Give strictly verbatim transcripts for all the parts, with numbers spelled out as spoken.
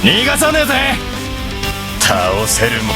逃がさねえぜ。倒せるも。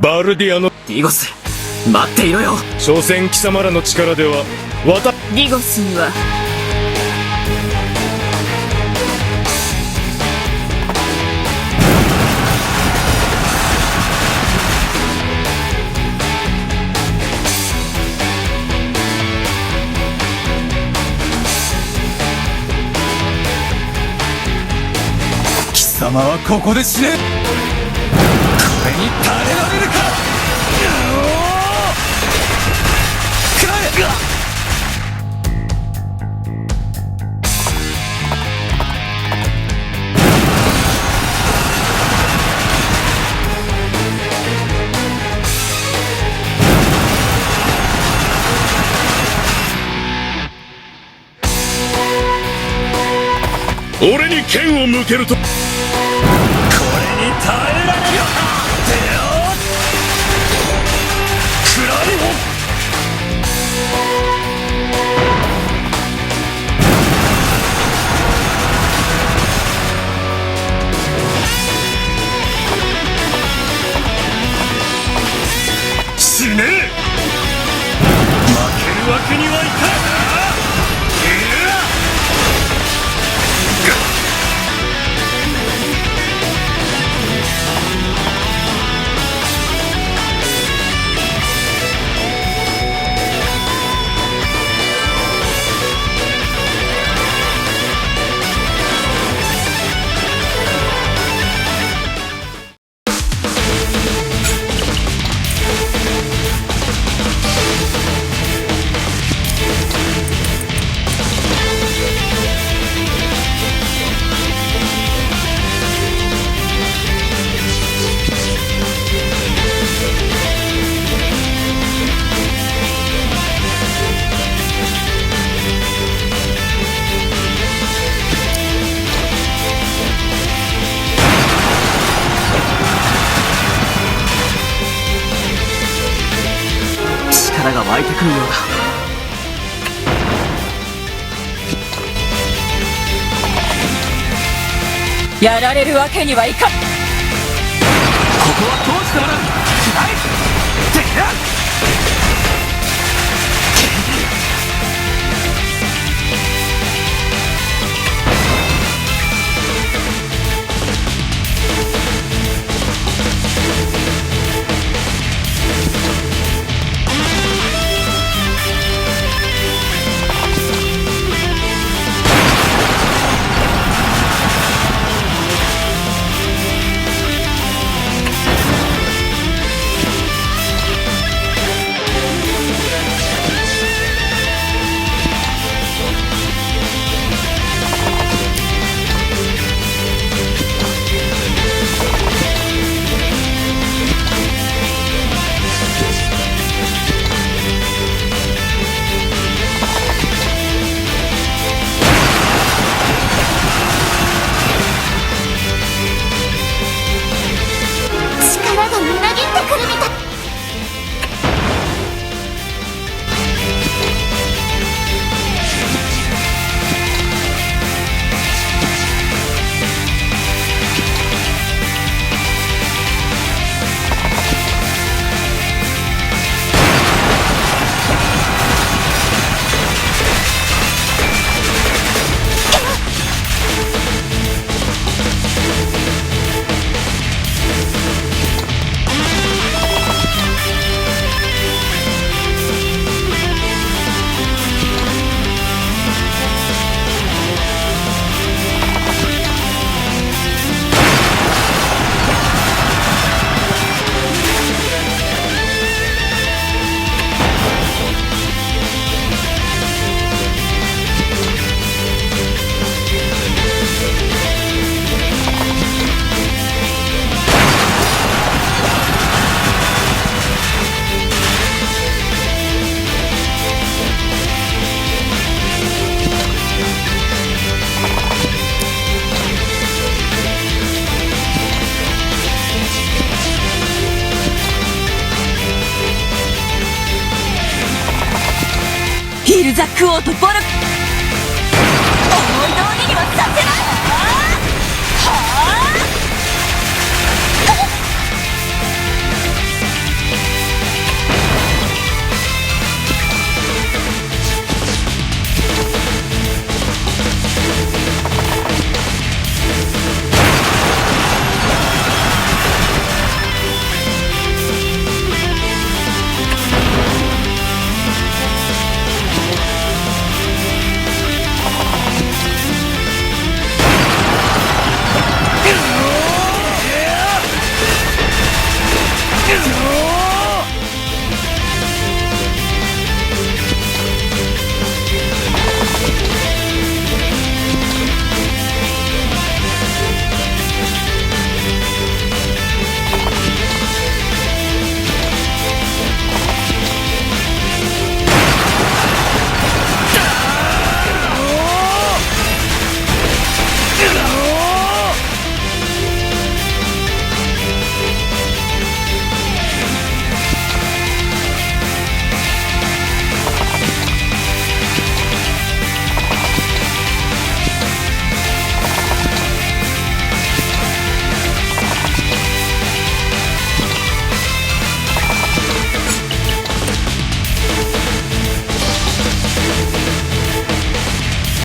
バルディアの、ディゴス、待っていろよ。所詮貴様らの力では、わた、ディゴスには、貴様はここで死ね。これに耐えられるか。くらえ。俺に剣を向けると。これに耐えられるか。てよ。くらえ。死ねえ！負けるわけにはいかん！力が湧いてくるようだ。 やられるわけにはいかん。ここは通してもらう。敵だ。クオートボロ